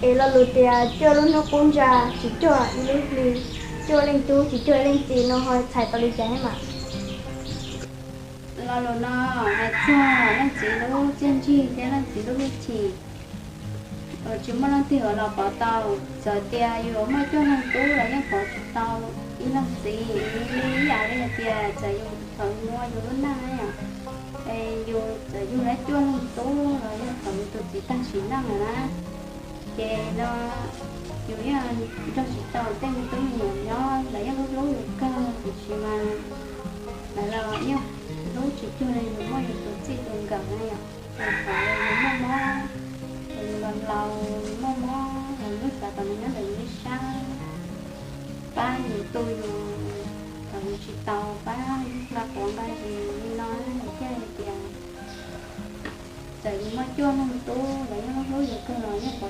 Es lo lus tias cuaj lub hnub qub ntsa tsis cuag ib lub hli, cuaj leej tub tsis cuag ib leej txiv no ho txhais tau li cas mas? Lo lus no hais txog leej txiv lub txiaj ntsig thiab leej txiv lub hwj chim. Tsis muaj leej twg yuav los pov tau. Txawm tias yus muaj cuaj leej tub los yeej pov tsis tau ib leej txiv. Ib yam li hais tias txawm yus thaum muaj yus lub neej na yom, es yus txawm yug tau cuaj leej tub los yeej thaum yus tus txiv tag sim neej lawm na, ces no yus yeej nrog tsis tau tej me tub me nyuam nyob. Lawv yeej hlub hlub yus kawg, tiam sis mas lawv los yeej hlub tsis cuag li yus muaj yus tus txij tus nkawm na yom. Thaum yus muaj mob, thaum yus los laus yus muaj mob los lub xav kom nws nyob ntawm yus ib sab, pab yus tu yus thaum yus tsis tau, pab yus nqa quav nqa zis li no. Thiaj li tias txawm yus muaj cuaj leej tub los yeej hlub yus kawg los yeej pov